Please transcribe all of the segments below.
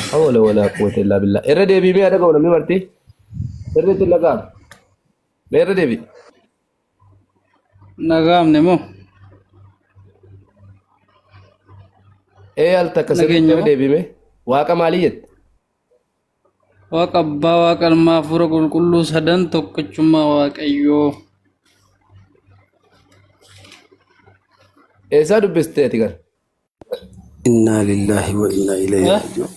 Laa hawla walaa quwwata illaa billah. Irra deebii mee dhaga'u namni marti. Sirriitti hin dhaga'amu. Mee irra deebi. Nagaamne moo? Ee al takka sirriitti Nageenya irra moo? deebii mee. Waaqa maalii jette? Waaqa Abbaa, Waaqa Ilmaa, Hafuura Qulqulluu sadan tokkichummaa Waaqayyoo. Eessaa dubbiste ati kana? Innaa lillaahi wa innaa ilayhi Eh? raaji'uun.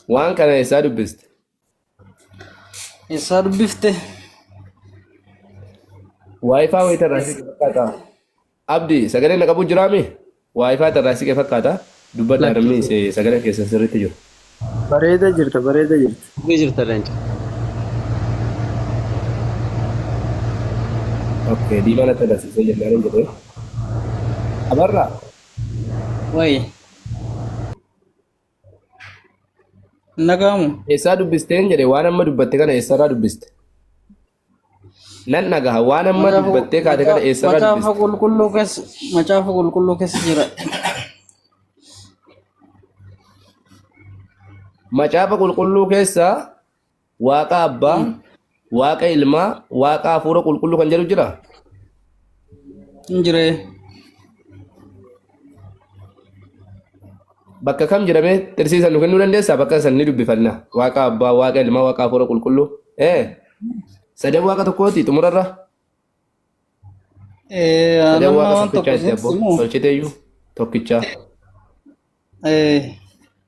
Waan kana eessaa dubbiste? Eessaa dubbifte? Waayifaa wayita irraa siqe fakkaata. Abdi sagalee na qabu jiraami? Waayifaa irraa siqe fakkaata. Dubbadhaa Lakki. namni sagalee keessan sirriitti jiru. Bareeda jirta, bareeda jirta. Ni jirta leenca. Okay, diimaa natti agarsiisee jennaan hin jedhee. Abarraa. Wayi. Hin dhaga'amu? Eessaa dubbisteen jedhe waan amma dubbatte kana eessarraa dubbiste? Nan dhagaha waan amma Macaafa dubbattee kaate kana eessarraa macaafa dubbiste? qulqulluu keessa macaafa qulqulluu keessa jira. Macaafa qulqulluu keessa Waaqa abbaa, Waaqa ilmaa, Waaqa hafuura qulqulluu kan jedhu jira? Hin jiree. Bakka kam jedhamee xirsiisan nu kennuu dandeessaa? Bakka san ni dubbifanna. Waaqa abbaa, Waaqa ilmaa, Waaqa hafuura qulqulluu. Ee sadan Waaqa tokkooti xumurarra. Ee, Sadan nama Waaqa waan tokko tokkichaa itti isinitti abboo. himu. Tolchiteeyyuu tokkichaa. Ee,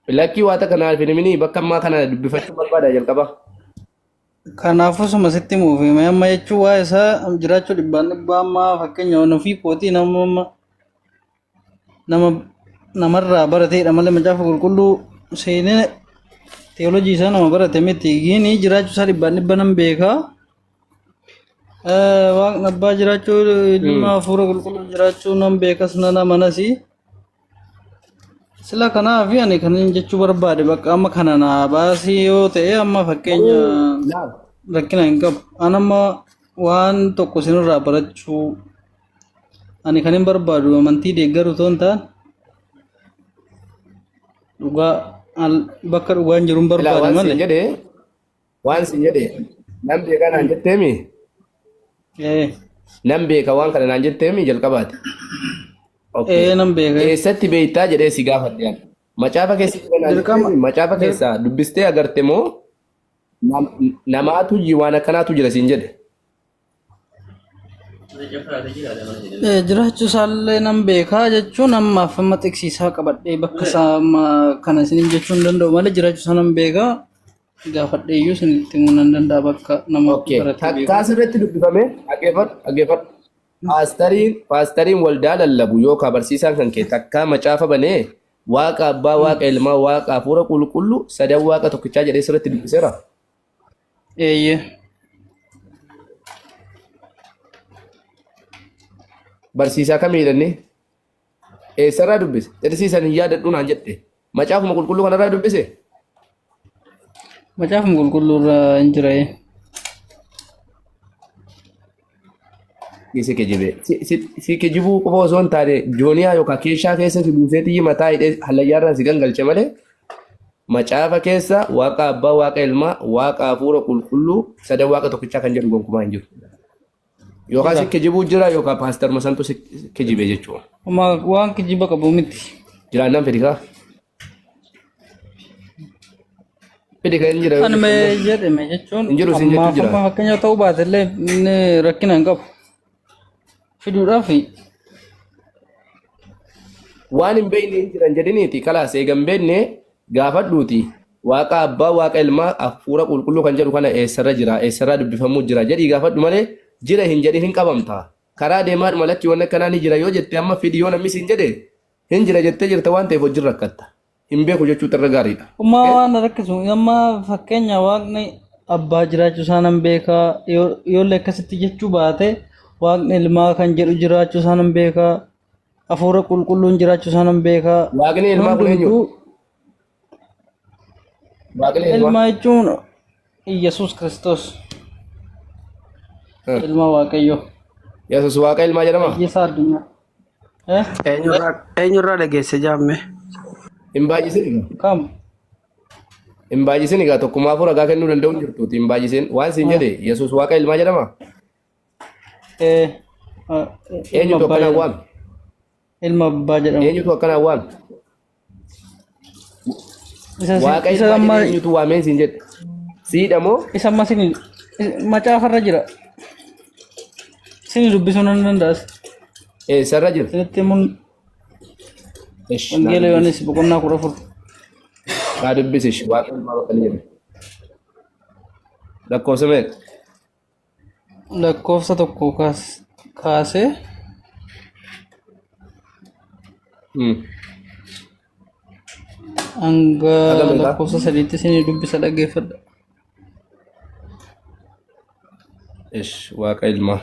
Lakkii waa takka naaf hin himinii bakka ammaa kana dubbifachuu barbaada jalqaba. Kanaafuu suma sitti himuuf hime amma jechuun waa isaa jiraachuu dhibbaan dhibbaa amma fakkeenya waan ofii kootii nama amma nama namarraa barateedha malee macaafa qulqulluu seenee teoloojii isaa nama barate miti gini jiraachuu isaa dhibbaan dhibba nan beekaa. Waaqni abbaa jiraachuu ilma hafuura qulqulluu jiraachuu nan beekas nan amanasi. Sila kanaaf ani kan inni jechuu barbaade bakka amma kana naa baasii yoo ta'e amma fakkeenya Laal. rakkina hin qabu. An amma waan tokko isinirraa barachuu ani kan hin barbaadu amantii deeggaru otoo hin taane dhugaa bakka dhugaan jiru hin Ilaa barbaada waan siin malee. jedhe waan siin jedhe nan beekaa naan jetteemi Ee, nan beeka waan kana naan jetteemi jalqabaati. Okay. ee nan beeka. Eessatti beektaa jedhee si gaafadhe ani. Macaafa keessa jira naan Dirqama jetteemi macaafa keessaa dubbistee agarte moo namaatu waan akkanaatu jira siin jedhe. Jiraachuu isaallee nan beekaa jechuun ammaaf amma xiqsiisaa qabadhee bakka isaa amma kana isiniin jechuu hin danda'u malee jiraachuu isaa nan beekaa gaafadhee iyyuu isinitti himuu nan danda'a bakka nama Okay. baratee Takkaa beeku. sirriitti dubbifame dhaggeeffadhu dhaggeeffadhu. Paastariin waldaa lallabu yookaan barsiisaan kan kee takkaa macaafa banee waaqa abbaa waaqa ilmaa waaqa hafuura qulqullu sadan waaqa tokkichaa jedhee sirriitti dubbiseera. Eeyyee. Barsiisaa kamii jedhanii eessarraa dubbise? Xirsiisan hin yaadadhu naan jette. Macaafuma qulqulluu kanarraa dubbise? Macaafuma qulqulluu irraa hin jira. Si kijibee. Si kijibuu qofa osoo hin taane jooniyaa yookaan keeshaa keessa si buusee xiyyi mataa hidhee hallayyaarraan si gangalche malee macaafa keessa waaqa abbaa waaqa ilmaa waaqa hafuura qulqulluu sadan waaqa tokkichaa kan jedhu gonkumaa hin jiru. Yookaan si Jira. kijibuu jira yookaan paastaruma santu si kijibe jechuudha. Amma waan kijiba qabu miti. Jiraannaan fedhi kaa. Fedhi kan hin jira yoo Ani jettu mee immoo jedhame jechuun hin jiru siin jechuu ammaaf jira. amma fakkeenya ta'uu baatellee inni rakkina hin qabu. Fiduudhaaf Waan hin beekne hin jiran jedhiniiti kalaas eega hin beekne gaafadhuuti waaqa abbaa waaqa ilmaa hafuura qulqulluu kan jedhu kana eessarra jira eessarraa dubbifamuu jira jedhii gaafadhu malee jira hin jedhin hin qabamta. Karaa deemaadhuma lakki wanni akkanaa ni jira yoo jette amma fidi yoo namni siin jedhe hin jira jettee jirta waan ta'eef wajjin rakkatta. Hin beeku jechuutu irra gaariidha. Ummaa Okay? waan na rakkisu amma fakkeenya waaqni abbaa jiraachuu isaa nan beekaa yoollee akkasitti jechuu baate waaqni ilmaa kan jedhu jiraachuu isaa nan beekaa hafuura qulqulluun jiraachuu isaa nan beekaa Waaqni ilmaa kun eenyu? hundumtuu Waaqni ilmaa. ilmaa jechuun Iyyasuus Kiristoos ilma Waaqayyoo. Yesuus Waaqa ilmaa jedhama? Fayyisaa addunyaa. Eh? Eenyurraa eenyurraa dhageesse jaamme? Hin baay'isin egaa. Kam? Hin baay'isin egaa tokkumaafuu ragaa kennuu danda'u hin jirtuuti. Hin baay'isin. Waan siin jedhe Yesuus Waaqa ilmaa jedhama? Eh, ah, ilma Eenyutu abbaa akkanaan jedhama. waame? Ilma abbaa jedhama. Eenyutu akkanaan waame? Isa si- Waaqa isa ilmaa amma jedhee eenyutu waameen siin jedhe? Siidha moo? isa amma sini macaafarra jira. Sini dubbisuu nan danda'as. Eessarra jira? Sinitti himuun Ish, naa Wangeela dubbisi. Yohaannis boqonnaa 14. Naa dubbisi ish. Waaqa ilmaa bakka inni jedhe. Lakkoofsa meeqa? Lakkoofsa 1 kaasee hanga Haga meeqaa? lakkoofsa 3tti isinii dubbisa dhaggeeffadha. Ish, Waaqa ilmaa.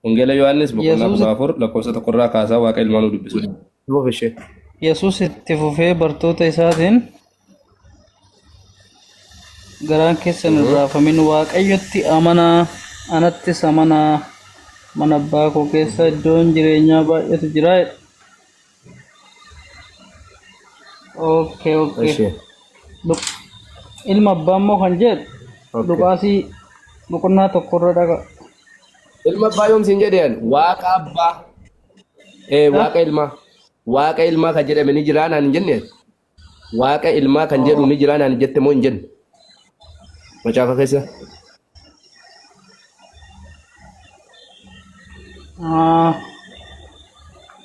Wangeela Yohaannis boqonnaa Yesuus 14 lakkoofsa tokkorraa kaasaa Waaqa ilmaa nu dubbisu. Fuuf ishee. Yesuus itti fufee bartoota isaatiin garaan keessan hin raafamin Waaqayyotti amanaa anattis amanaa mana abbaa koo keessa iddoon jireenyaa baay'eetu jira jedhe. Okay, okay. Ishee. Ilma abbaa immoo kan jedhu Okay. Luqaasii boqonnaa tokkorra dhaqa. Ilma abbaa yoom siin jedheen waaqa abbaa. Waaqa ilmaa. Waaqa ilmaa kan jedhame ni jiraa naan hin jenne. Waaqa ilmaa kan jedhu ni jiraa naan jette moo hin jenne? Macaafa keessa. Ah,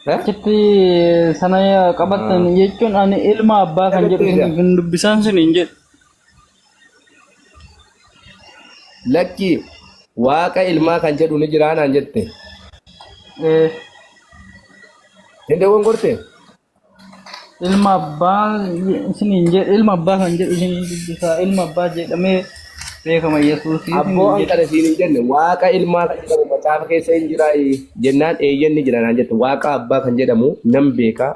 Eh? Achitti sana qabattan jechuun ani ilma abbaa kan jedhu Dhagatteedha. isiniif hin dubbisaan siniin jedhu. Lakki waaqa ilmaa kan jedhu ni jiraa naan jette. Eh, Hin dogongorte? Ilma abbaa isiniin jedhu ilma abbaa kan jedhu isiniin dubbisaa ilma abbaa jedhamee beekama Yesuusii Abboo isiniin an jedhu. kana siin hin jenne waaqa ilmaa kan jedhamu macaafa keessa hin jiraa jennaan eeyyan ni jira naan jette waaqa abbaa kan jedhamu nan beeka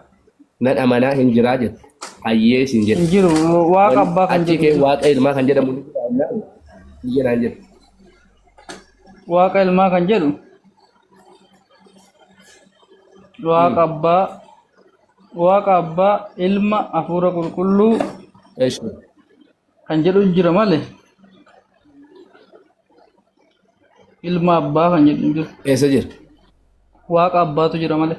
nan amanaa hin jiraa jette hayyee siin jette. Hin jiru waaqa abbaa kan Achi jedhu kee hin jiru. waaqa ilmaa kan jedhamu ni jira jennaan ni jira naan jette. Waaqa ilmaa kan jedhu waaqa abbaa waaqa abbaa ilma hafuura qulqulluu Eshi. kan jedhu jira malee ilma abbaa kan jedhu hin jiru. Eessa jira? Waaqa abbaatu jira malee.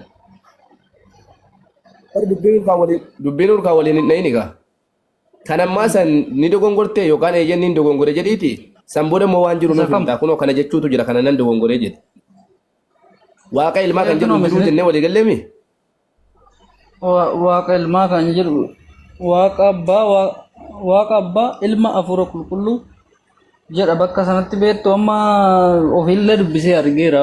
Dubbiin urkaa waliin hin dhayini gaa. Kan ammaa san ni dogongortee yookaan eeyyeen ni dogongore jedhiiti. San booda immoo waan jiru Isa nuuf kam? himtaa kunoo kana jechuutu jira kana nan dogongoree jedhe. Waaqa ilmaa kan jedhu Kunoo hin jiru misirri jennee walii galleemi. Waaqa ilmaa kan jedhu waaqa abbaa waaqa abbaa ilma hafuura qulqulluu jedha bakka sanatti beektu amma ofiillee dubbisee argeera.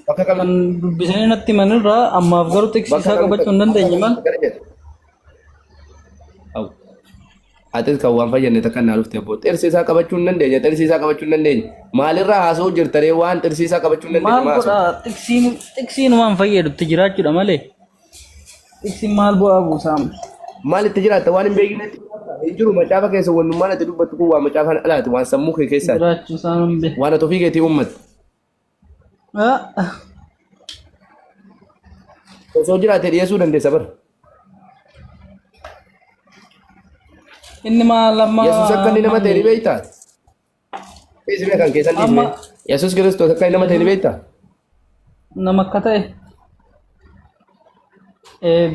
Bakka kam Kan dubbisanii natti himanirraa ammaaf garuu bakka xiqsiisaa kamitti qabachuu hin dandeenye mal. akkana jedha. Aw. Atis kan waan fayyadne takka naa dhufte abboo. Xirsi isaa qabachuu hin dandeenye xirsi isaa qabachuu hin dandeenye. Maalirraa haasa'uu jirta ree waan xirsi isaa qabachuu hin dandeenye Maal maa godha haasa'u? xiqsiin xiqsiin waan fayyadutti jiraachuudha malee. Xiqsiin maal bu'aa buusaa? Maal itti jiraatta waan hin beeknetti jiraatta. Hin jiru macaafa keessa wannummaan ati dubbattu kun waan macaafaan alaati waan sammuu kee keessaati. Jiraachuu isaa nan beeka. Waan ati ofii keetii uummatte. Ah, Osoo jiraate dhiyeessuu dandeessa bara. Inni maal amma Yesuus akka inni nama ta'e ni manni beektaa? Dhiisnee kan keessan dhiisnee. amma Yesuus Kiristoos akka inni nama ta'e ni beektaa? nama akka ta'e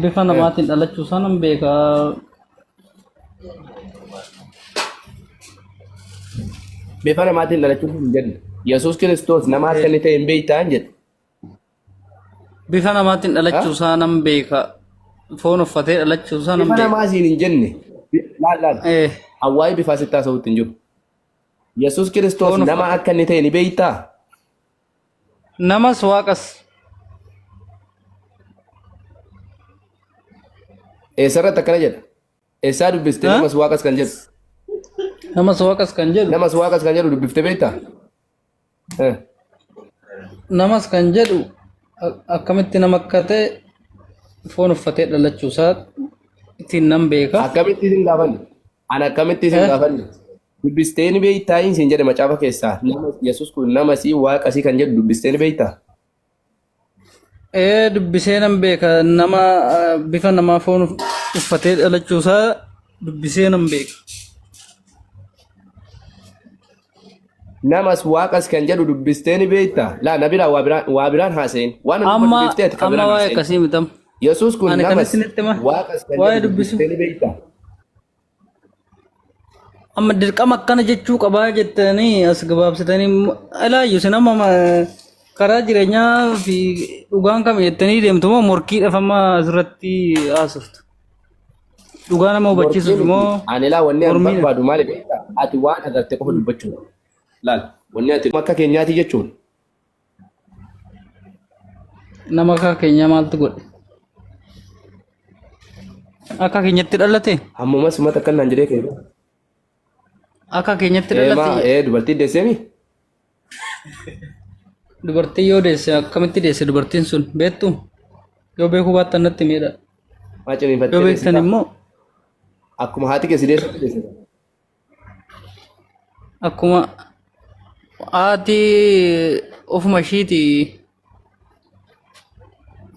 bifa namaatiin dhalachuu isaa nan beeka. Bifa namaatiin dhalachuu hin jenne. Yesuus Kiristoos nama akka inni ta'e hin beektaa hin jedhe. Bifa namaatiin dhalachuu isaa nan beeka. Foon uffatee dhalachuu isaa nan Bifa beeka. namaa siin hin jenne. Laal laal. Hawaayii bifaa sitti haasa'utti hin jiru. Yesuus Kiristoos Foon nama uffate. akka inni ta'e ni beektaa? Namas waaqas. Eessarratti akkana jedha? Eessaa dubbiste Ha? namas waaqas kan jedhu? Namas waaqas kan jedhu. Namas waaqas kan jedhu dubbifte beektaa? Namas kan jedhu akkamitti nama akka ta'e foon uffatee dhalachuu isaa ittiin nan beeka. Akkamitti isin gaafanne? Ani akkamitti isin gaafanne? Dubbistee ni beektaa isin jedhe macaafa keessaa. Nama Yesuus kun nama sii waaqa sii kan jedhu dubbistee ni beektaa? Ee, dubbisee nan beeka. Nama bifa namaa foon uffatee dhalachuusaa dubbisee nan beeka. Namas waaqas kan jedhu dubbistee ni beekta. Laa na biraa waa biraan waa biraan haasa'in. Waan ani dubbadhu Amma dhiiftee ati kan amma biraan waa'ee haasa'in. akkasii mitam. Yesuus kun Ani kan namas isinitti hima waaqas kan waa'ee jedhu dubbisuu. dubbistee ni beekta. Amma dirqama akkana jechuu qabaa jettanii as gabaabsitanii ilaayyuu isin amma karaa jireenyaa fi dhugaan kam jettanii deemtu moo morkiidhaaf amma asirratti haasoftu? Dhugaa nama Morkii hubachiisuuf miti. moo Ani laa wanni ani mormiidha? barbaadu maali beektaa? Ati waan agarte qofa dubbachuudha. Laal wanni ati akka keenyaati jechuun Nama akka keenyaa maaltu godhe? Akka keenyatti dhalate? Hammuma sumata akkan naan jedhee kee. Akka keenyatti Ee maa dhalate? ee dubartii deesseemi? Dubartii yoo deesse akkamitti deesse dubartiin sun beektu? Yoo beekuu baattan natti miidha. Maa Yoo ciniinfattee beektan deessita? immoo Akkuma haati kee si deessutti deessita. Akkuma haati ofuma ishiiti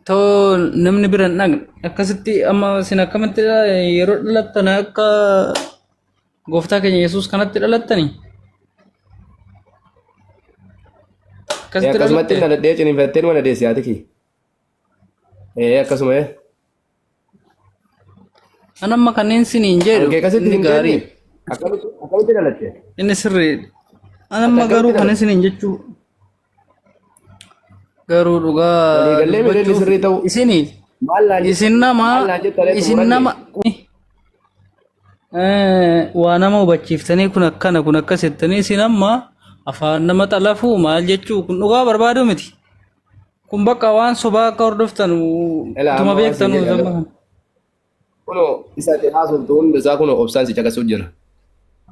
too namni bira hin dhaqne akkasitti amma isin akkamitti yeroo dhalattan akka gooftaa keenya Yesuus kanatti dhalattani akkasitti Akkasumatti dhalatte dhaladhee ciniinfattee numa na deessi haati kee. Ee akkasuma ee. An amma kanneen siniin jedhu Ankee akkasitti inni hin gaarii jenne. Akkamitti akkamitti dhalatte? Inni sirrii. An Ati amma akkamitti garuu kan dhalatte? isiniin jechuu garuu dhugaa Waliigallee miree inni dubbachuuf sirrii ta'u. isini Maal naan jette? isin nama Maal naan jette alee isin xumuranne? nama waa nama hubachiiftanii kun akkana kun akkas jettanii isin amma afaan nama xalafuu maal jechuu kun dhugaa barbaaduu miti. Kun bakka waan sobaa akka hordoftan Elaa utuma amma waan siin beektanuu jedhe amma kana. Kunoo isa ati haasoftu hunda isaa kunoo obsaan si caqasuu jira.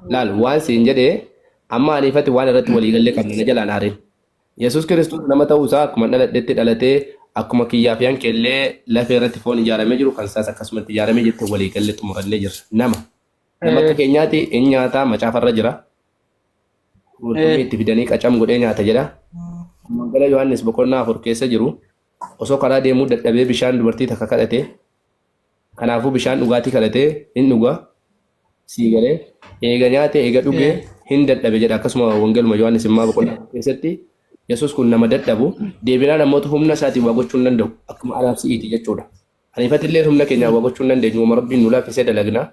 Laal waan siin jedhe amma aniifati waan irratti waliigallee qabna na jalaan aarin. Yesuus Kiristoos nama ta'uu isaa akkuma dhaladhetti dhalatee akkuma kiyyaa fi hanqeellee lafee irratti foon ijaaramee jiru kan isaas akkasumatti ijaaramee jette waliigallee xumurannee jirra. Nama. Nama akka keenyaati in nyaataa macaafarra jira. Qurxummii itti fidanii qacam godhee nyaata jedha. Wangeela Yohaannis boqonnaa 4 keessa jiru osoo karaa deemuu dadhabee bishaan dubartii takka kadhate. Kanaafuu bishaan dhugaatii kadhatee hin dhuga. Sii galee eega nyaate eega dhuge hin dadhabe jedha. Akkasuma wangeeluma Yohaannis immaa boqonnaa 4 keessatti Yesuus kun nama dadhabu deebinaa namoota humna isaatiin waa gochuu hin danda'u. Akkuma anaaf si'iiti jechuudha. Aniifatillee humna keenyaan waa gochuu hin dandeenyu. Wama Rabbiin nu laaffisee dalagna.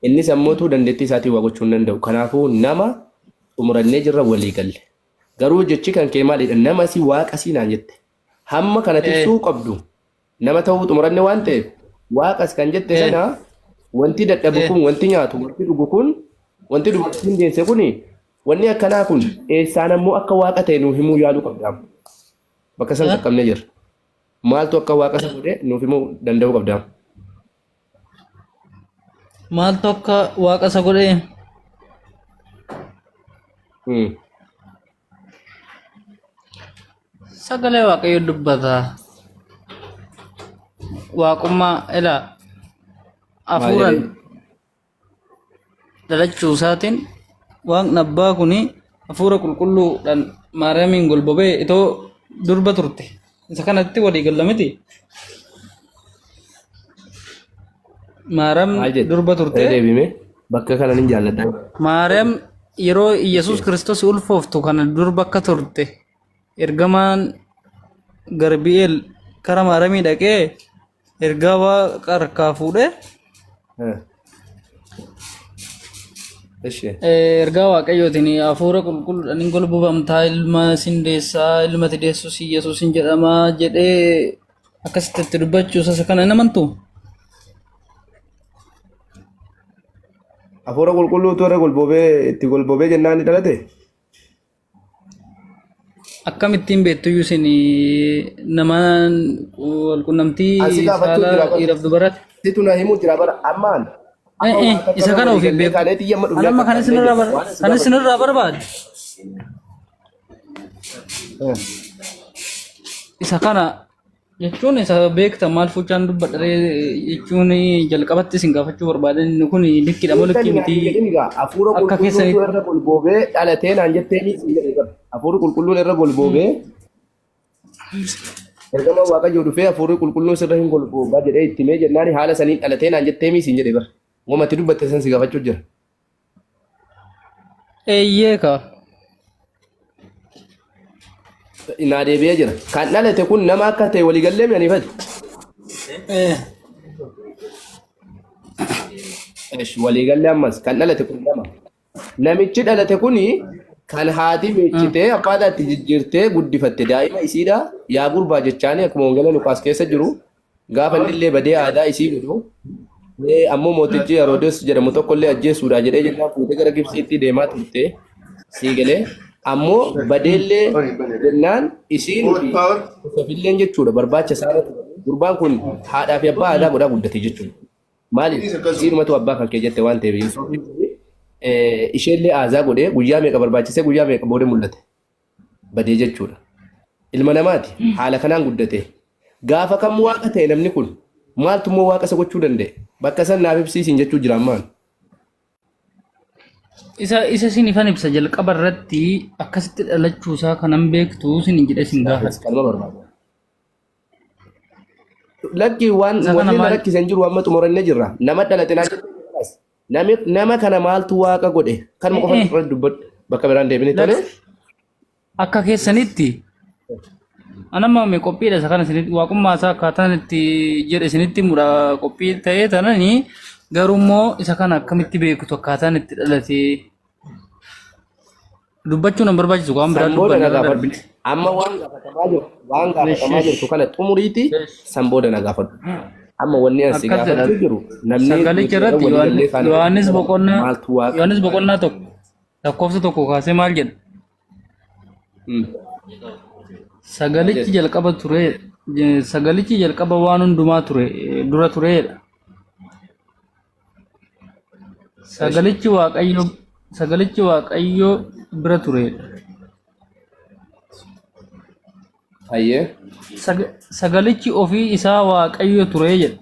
Innis ammootu dandeettii isaatiin waa gochuu hin danda'u. Kanaafuu nama xumurannee jirra walii galle. Garuu jechi kan kee maalidha? Nama si waaqa si naan jette. Hamma kana tiksuu qabdu nama ta'uu xumuranne waan ta'eef waaqas kan jette sana wanti dadhabu kun wanti nyaatu wanti dhugu kun wanti dubartiin deesse kun wanni akkanaa kun eessaan ammoo akka waaqa ta'e nuu himuu yaaluu qabda. Bakka san qaqqabnee jirra. Maaltu akka waaqa isa godhe nuuf himuu danda'uu qabda. Maaltu akka waaqa isa godhee? Sagalee Waaqayyo dubbata. Waaqummaa ilaa Maal hafuuran jedhee? dhalachuu isaatiin Waaqni abbaa kun hafuura qulqulluudhaan Maariyaamiin golbobee itoo durba turte. Isa kanatti walii galla miti. Maariyaam Maal jette? durba turte. Irra deebime bakka kana nin jaalladha. Maariyaam yeroo Iyyasuus Kiristoos ulfooftu kana durba akka turte ergamaan Garbi'eel kara Maariyaamii dhaqee Ergaa waaqa harkaa fuudhee Ishi. ergaa waaqayyootiin hafuura qulqulluudhaan hin golbobamtaa ilma sin deessaa ilma ti deessus Yesuus hin jedhamaa jedhee akkasitti itti dubbachuu isa kana hin amantuu? Hafuura qulqulluutu irra golbobee itti golbobee jennaan ni dhalate. Akkamittiin beektuyyuu isin namaan walqunnamtii Asi gaafachuu saala jira bara. dhiiraaf dubaraati. Situ na himuu jira bara ammaan. Eh, Amma eh, waa takka isa irra kana walii ofiif gallee beeku. kaaneeti amma An dhufnee amma akka kan qabnee isinirraa jirra. bar- Waan asi kan gaafachuu isinirraa barbaade Eh. isa kana jechuun isa beektan maal fuuchaan dubbadharee jechuun jalqabatti isin gaafachuu barbaadan inni kun likkiidha moo likkii Beektani naan miti hin jedhin egaa hafuura akka qulqulluutu keessanitti. irra golboobee dhalatee naan jettee ni siin jedhe bara. Hafuurri qulqulluun irra golboobee Ergamaan Waaqayyoo dhufee hafuurri qulqulluun sirra hin golgoogaa jedhee itti himee jennaan haala saniin dhalatee naan jettee mii siin jedhe bar. Wama ati dubbatte san si gaafachuu jira. Eeyyee kaa. Naa deebi'ee jira. Kan dhalate kun nama akka ta'e waliigallee mi aniifati? Eh. Esh waliigallee ammas kan dhalate kun nama. Namichi dhalate kun kan haati meechitee abbaadhaa itti jijjiirtee guddifatte daa'ima isiidha. Yaa gurbaa jechaanii akkuma wangeela Luqaas keessa jiru gaafa inni illee badee aadaa isii godhu ammoo mootichi Heroodis jedhamu tokko illee ajjeesuudha jedhee jennaan fuutee gara Gibxiitti deemaa turte sii galee ammoo badeellee jennaan isiin fi Yoosefilleen jechuudha barbaacha isaa irratti gurbaan kun haadhaa fi abbaa aadaa godhaa guddate jechuudha. Maaliif isiinumatu abbaa kan kee jette waan ta'eef Yoosefin isheellee aazaa godhee guyyaa meeqa barbaachisee guyyaa meeqa booda mul'ate badee jechuudha. Ilma namaati haala kanaan guddate. Gaafa kam waaqa ta'e namni kun maaltu immoo waaqa isa gochuu danda'e? Bakka san naaf ibsiisiin jechuu jira ammaan. Isa isin ifan ibsa jalqaba irratti akkasitti dhalachuusaa kanan beektu isin jedhe isin gaafadhe. Kanuma barbaada. Lakki waan Isa kana wanni na maal rakkise hin jiru amma xumurannee jirra. Nama dhalate naan jettee kalaas. Nami nama kana maaltu waaqa godhe kanuma qofa Eh, eh. irratti dubbadhu bakka biraan deebine tole. Lakki akka keessanitti anamma me qophiidha isa kana isinitti waaqummaa isaa akkaataan itti jedhe isinitti mudha qophii ta'ee tanani garuu immoo isa kana akkamitti beektu akkaataan itti dhalate Dubbachuun hin barbaachisu waan biraa San booda dubbanna na irra gaafadhu. darbine. Amma waan gaafatamaa jiru waan gaafatamaa jirtu kana xumuriiti san booda na gaafadhu. Amma wanni ani si Akkas jedha. gaafachuu jiru namni Sagalicha nuti irra irratti walii gallee faana Yohaannis boqonnaa maaltu waaqa Yohaannis boqonnaa 1 lakkoofsa 1 kaasee maal jedha? Sagalichi jalqaba ture sagalichi jalqaba waan hundumaa ture dura tureedha. Sagalichi Waaqayyo sagalichi Waaqayyo bira tureedha. Hayyee. Sagalichi ofii isaa Waaqayyo ture jedha.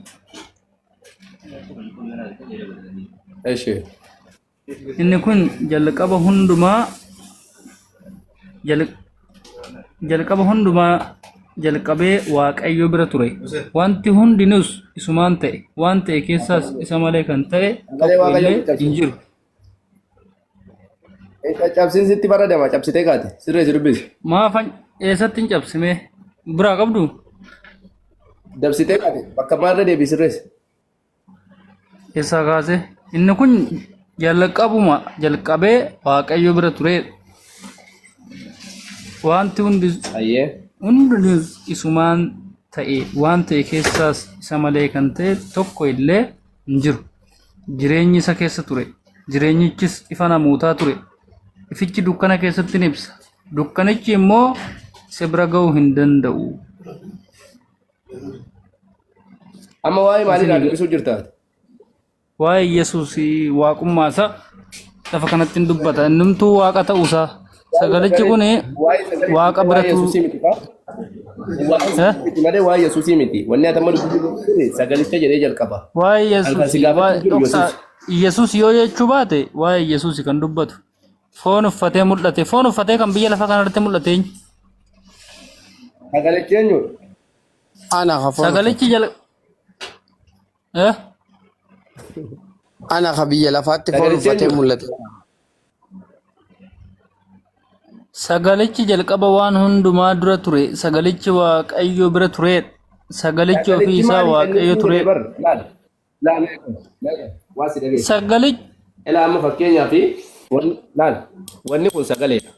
Eshi. Inni kun jalqaba hundumaa jalqaba hundumaa jalqabee Waaqayyo bira ture. Wanti hundinuus isumaan ta'e. Waan ta'e keessaas isa malee kan ta'e Sagalee tokko Waaqayyoo illee hin cabsin. hin jiru. Hin caccabsin sitti faradama cabsitee kaate sirreessi dubbisi. Maafan eessatti hin cabsime? Biraa qabdu? Dabsitee kaate bakka maarra deebii sirreessi. Eessaa kaase? Inni kun jalqabuma jalqabee Waaqayyo bira tureedha. Wanti hundi Hayyee. hundinuus isumaan ta'e waan ta'e keessaas isa malee kan ta'e tokko illee hin jiru. Jireenyi isa keessa ture. Jireenyichis ifa namootaa ture. Ifichi dukkana keessatti ni ibsa. Dukkanichi immoo isa bira ga'uu hin danda'u. Amma waa'ee maalii Isin irraa dubbisuu jirta? Waa'ee Yesuus waaqummaa isaa lafa kanatti hin dubbata. Innumtuu waaqa ta'uu isaa. Sagalichi kun Waa'ee sagalee waaqa waa'ee biratu. Yesuusii miti faa? Waa'ee Eh? miti malee waa'ee Yesuusii miti. Wanni ati amma dubbisuu jirtu sagalicha jedhee jalqaba. Waa'ee Kan kan si Yesuus gaafachuu waa'ee jiru dhoksaa Yesuus. Yesuus yoo jechuu baate waa'ee Yesuus kan dubbatu. Foon uffatee mul'ate. Foon uffatee kan biyya lafa kanarratti mul'ate eenyu? Sagalichi eenyudha? Ana ka foon Sagalichi uffate. jala eh? Ana ka biyya lafaatti foon Sagalichi uffatee eenyudha? mul'ate. Sagalichi jalqaba waan hundumaa dura ture. Sagalichi Waaqayyo bira tureedha. Sagalichi ofii Sagalichi isaa maali kan inni Waaqayyo siin jedhe tureedha. bar laal laal laal waa si dhageessa. Sagalichi Ilaa amma fakkeenyaaf wanni laal wanni kun sagaleedha.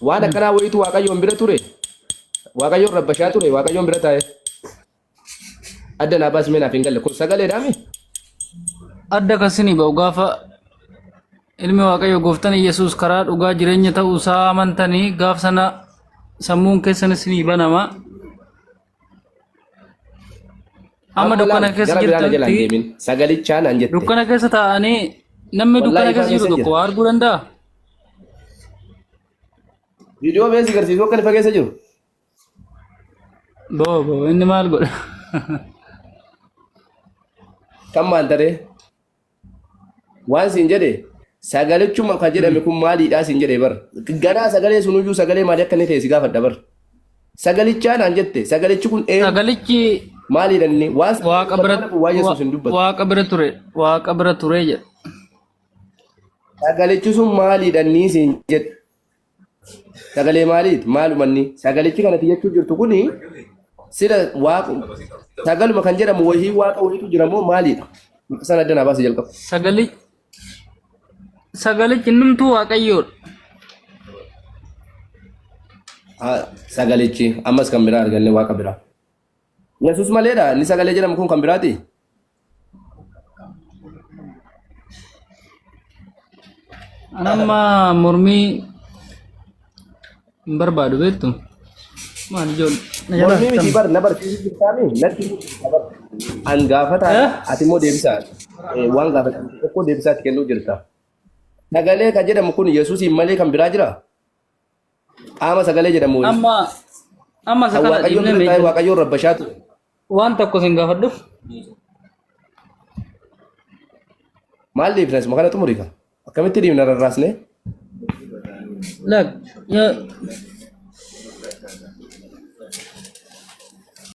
Waan akkanaa wayitu Waaqayyoon bira ture. Waaqayyoon rabbashaa ture. Waaqayyoon bira taa'e. Adda naa baasi mee naaf hin galle. Kun sagaleedhaa mi? Adda kan isinii ba'u gaafa ilmi Waaqayyo gooftaan Yesuus karaa dhugaa jireenya ta'uu isaa amantanii gaaf sana sammuun keessan isinii banama. Amma Amma dukkana laal keessa gara biraa na jalaan jirtanitti deemin. Sagalichaa naan jette. dukkana keessa taa'anii namni dukkana Wallaahi ifaa keessa jiru keessa tokko jira. waa arguu danda'a? Viidiyoo beesi garsiisuu akka ifa keessa jiru. Boo boo inni maal godha? Kan maal taree? Waan siin jedhe sagalichuma kan jedhame kun maaliidhaa siin jedhe bar. Ganaa sagalee sunuyyuu sagalee maalii akka inni ta'e si gaafadha bar. Sagalichaa naan jette. Sagalichi kun eenyu? Sagalichi Maaliidha inni? Waan sagalee Waaqa dubbatu bira kana kun waan Yesuus hin dubbatu. Waaqa bira ture. Waaqa bira ture jedha. Sagalichi sun maaliidha inni siin jedhe. Sagalee maaliiti? Maaluma inni? Sagalichi kanatti jechuu jirtu kuni sila waaqa sagaluma kan jedhamu wahii waaqa wahiitu jira moo maaliidha? Maqaa sana adda naa baasi jalqaba. Sagali sagalichi innumtuu Waaqayyoodha. Haa, Sagalichi ammas kan biraa arganne waaqa biraa. Yesuus maleedha inni sagalee jedhamu kun kan biraati? An amma mormii hin barbaadu beektu. Maal ijoollee na jalaa Mormii miti fixan. bar na barsiisuu jirtaami natti himuu jirta bar. An gaafataa Eh? ati immoo deebisaa waan gaafatan tokko deebisaa itti kennuu jirta. Sagalee kan jedhamu kun Yesuusiin malee kan biraa jira? Qaama sagalee jedhamu wayii. Amma amma isa Kan kana Waaqayyoon dhiifnee bira taa'ee mee Waaqayyoon rabbashaa ture. waan tokko sin gaafadhu. Maal dhiifna isuma kana xumuri ka. Akkamitti dhiifna rarraasnee? Laak yaa